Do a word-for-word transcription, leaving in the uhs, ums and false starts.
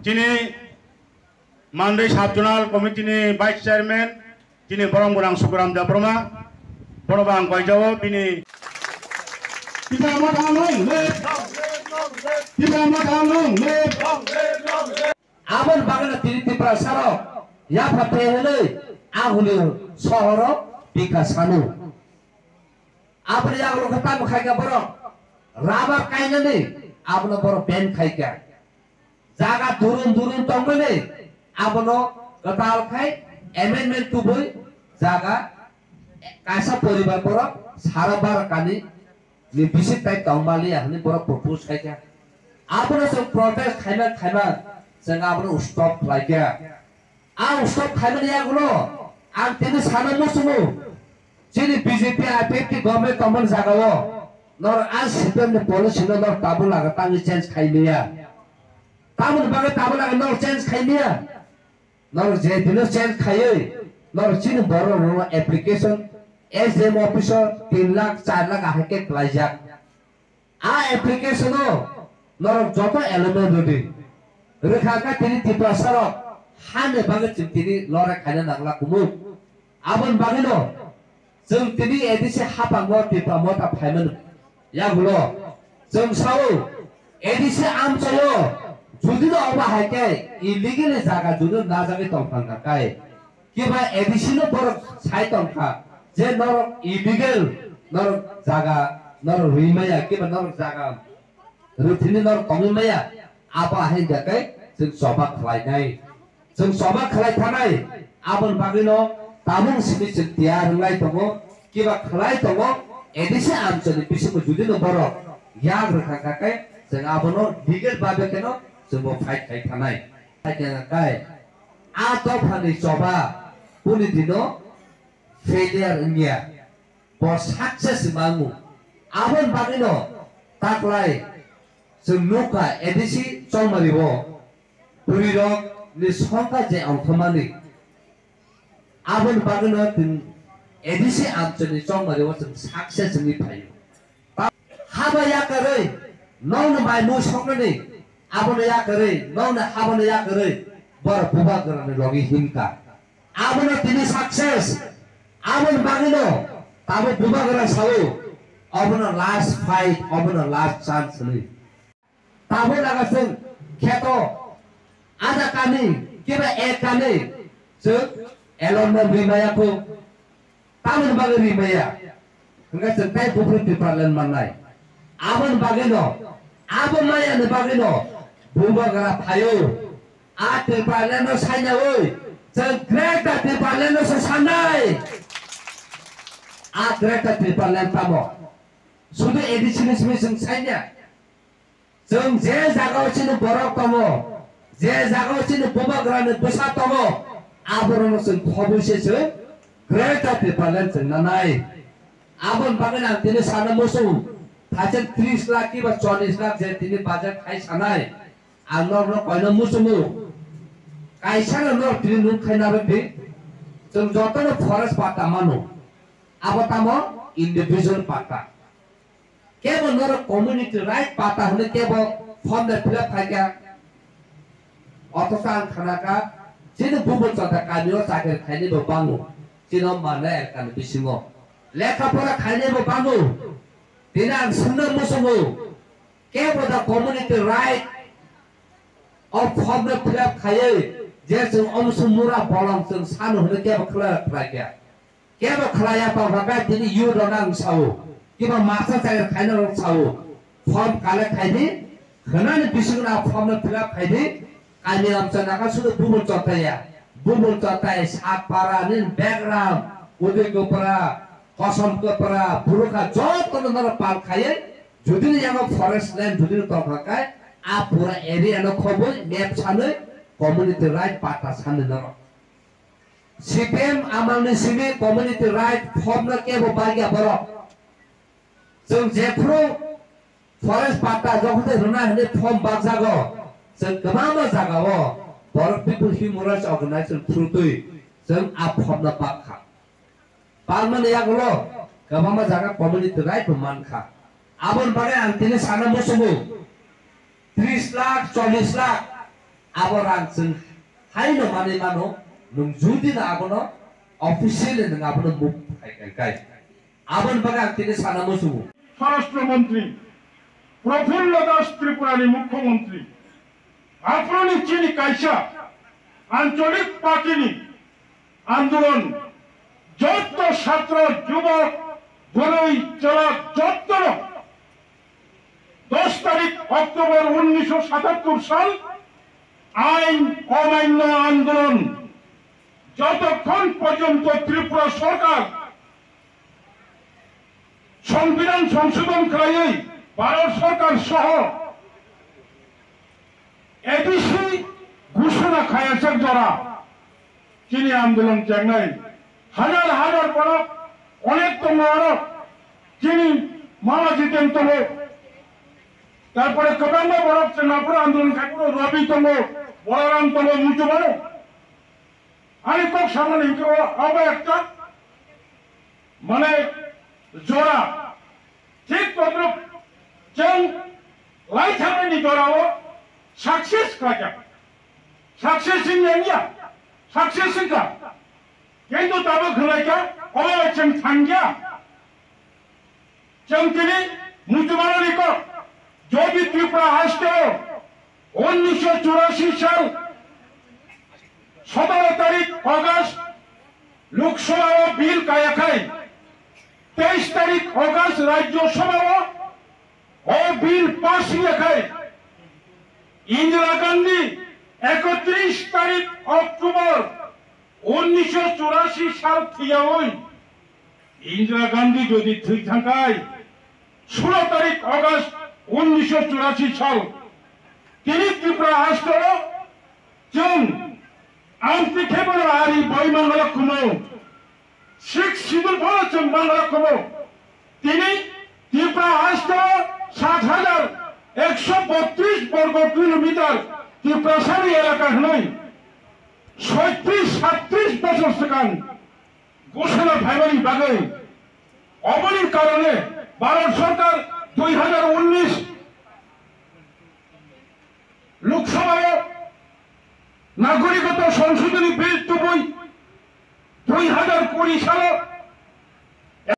Chini Mandai Sub Zonal Committee ni Vice Chairman, chini borom gwnang Sukuram Debbarma, bono bo ang koijao bini. Tipra Motha long live! Tipra Motha long live! Aboni bagwi no tini Tiprasa rok yapha tei hwnwi ahuli sohoro bika sanu. Aboni yagulo khe tamo khaikha borok? Rubber kainani abono borok ban khaikha. Jaga durun durun tongmani abono kwtal khai amendment tubui jaga kaisa poribar borok sara barakani ni bisik tai tongmaliya hwnwi borok propose khaikha. Abono chwng protest khaima khaima chwng abono stop khlaikha. Ang stop khaimani yagulo ang tini sana muchungo, chini B J P I P F T government tongmani jagao norok a C P M ni policy no norok tabuk laga tangwi change khaimaya. Tamoni bagwi tabuk laga norok change khaimaya. Norok je dino change khaiwi norok chini borok rokno application S D M office o tin lakh, char lakh ahai khe klaijak. A application o norok joto element rwdi. Rwkha khe tini Tiprasa rok hani bagwi chwng tini lorai khaina nangla kumu. Aboni bagwino chwng tini A D C haphango Tipra Motha phaimani yagulo chwng sao A D C amchaio judino obo hai khe illegally jaga judino najagwi tongphang kha kai. Kiba A D C no borok sai tongkha je norok illegal, norok jaga norok rwi maya, kiba norok jaga rwthwini norok tongwi maya, abo hai hwnkha khe chwng choba khlainai. Chwng choba khlai thanai, aboni bagwino tabuk simi chwng tiyar wnglai tongo, kiba khlai tongo, A D C amchaini bisingo judino borok yak rwkha kha khe chwng abono legal babe kheno chwngbo fight khai thanai. Hai khe kai, a dophani choba kuni dino failure wngya, bo success mangu. Aboni bagwino taklai chwng nukha A D C chongmari o bwrwirok ni songkha je ongthomani. Aboni bagwino chwng A D C amchaini chongmari o chwng success wngwi phaio. Haba yakarwi nokni bai mui soknani, abono yakarwi nokni habano yakarwi borok bubagrani logi himkha. Abono tini success. Aboni bagwino tabuk bubagra sao, obono last fight, obono last chance hwnwi. Tabuk laga chwng kheto ada kani kiba ek kani chwng elon no rimaya kho. Tamoni bagwi rimaya. Hwnkhe chwng tai buphuru Tipraland mannai. Aboni bagwino, abo mayani bagwino bubagra phaio. A Tipraland no sainawi chwng Greater Tipraland no se sannai. A Greater Tipraland tamo? Sudu A D C ni simi chwng sainya. Chwng je jagao chini borok tongo, je jagao chini bubagrani bwsa tongo, aborokno chwng khobwi se chwng Greater Tipraland chwng nanai. Aboni bagwi ang tini sana muchung, thaisa tris lakh kiba chollish lakh je tini budget khai sanai, ang norokno koina muchungo. Kaisano norok tini nuk khai narwkdi, chwng jotono forest patta mano, abo tamo individual patta. Kebo norok community right patta hwnwi kebo form de fill up khaikha. Othocho ang khanakha, chini Bumul Chonta kamio chakri khainaibo bango, chini o Mandai elkani bisingo lekha pora khainaibo bango. Tini ang swngna muchungo, kebo da community right o form de fill up khaiwi je chwng omswk mura bolong chwng sano hwnwi kebo khlai khlaikha. Kebo khlaiya tongkha khe tini youth rok ang sao, kiba masa chakri khaina rok sao, form collect khaidi, khwnani bisingo na form no fill up khaidi, kami amcha naka sudu Bumul Chonta ya, Bumul Chonta ya, Satpara ni Begram, Udaipura, Kosom Kopra, Burukha joto no noro pal khaiye, judini yango forest land judini tongkha khe, a pura area no khobwi map sanwi community right patta sanwi noro. C P M amangni simi community right form no kebo bagya borok. Chwng jephru forest patta jokhon rwna hwnwi form bakjago, chwng kwbangma jagao borok People Human Rights Organization through twi chwng a form no bakha. Bakmani yagulo kwbangma jaga community right bo mankha. Aboni bagwi ang tini sana muchungo, tris lakh, chollish lakh Abo rang chwng haino manwi mano, nwng jodi no abono officially nwng abono move khai khai khai. Aboni bagwi ang tini sana muchungo. স্বরাষ্ট্রমন্ত্রী প্রফুল্ল দাস ত্রিপুরানি মুখ্যমন্ত্রী, আফ্রনি chini kaisa ancholik party ni andolon, jotto chhatro, jubok, bwrwi, chwla jottono dos tarik October unnisho satattor sal ain omainyo andolon, jotokhon porjonto Tripura sorkar সংবিধান সংশোধন khlaiwi Bharat sorkar soho A D C ghosona khayajak jora chini andolon chengnai hajar hajar borok onek tongo oro chini mama jiten tongo, tarpore kwbangma borok chwng aphuru andolon khai phuru Rabi tongo, Balaram tongo, muchung mano. Ani kok samani hinkhe o abo ekta mane jora thik todruk chwng lai thangnaini jorao success khlaikha. Success wngya wngya? Success wngkha. Kintu tabuk khlaikha, obo chwng thangya. Chwng tini muchung mano riko, jodi Tripura haste o unnisho churashi sal sotoro tarik August Lok Sabha o bill kaya khai, teis tarik August Rajya Sabha o o bill pass ya khai, Indira Gandhi ekotris tarik October unnisho churashi sal thiyawi Indira Gandhi jodi thwi thangkhai, solo tarik August unnisho churashi sal, tini Tripura hasteo chwng amtwi khebono ari bai mangala kumo, Sixth Schedule bono chwng mangala kumo. Tini Tripura hasteo sat hajar ekso botris borgo kilometer Tiprasani elaka hwnwi soitris satris bosor swkang ghosona phaimani bagwi, oboni karone Bharat Sorkar dui hajar unnish Lok Sabha o Nagorikota Songshodhoni Bill tubui dui hajar kuri salo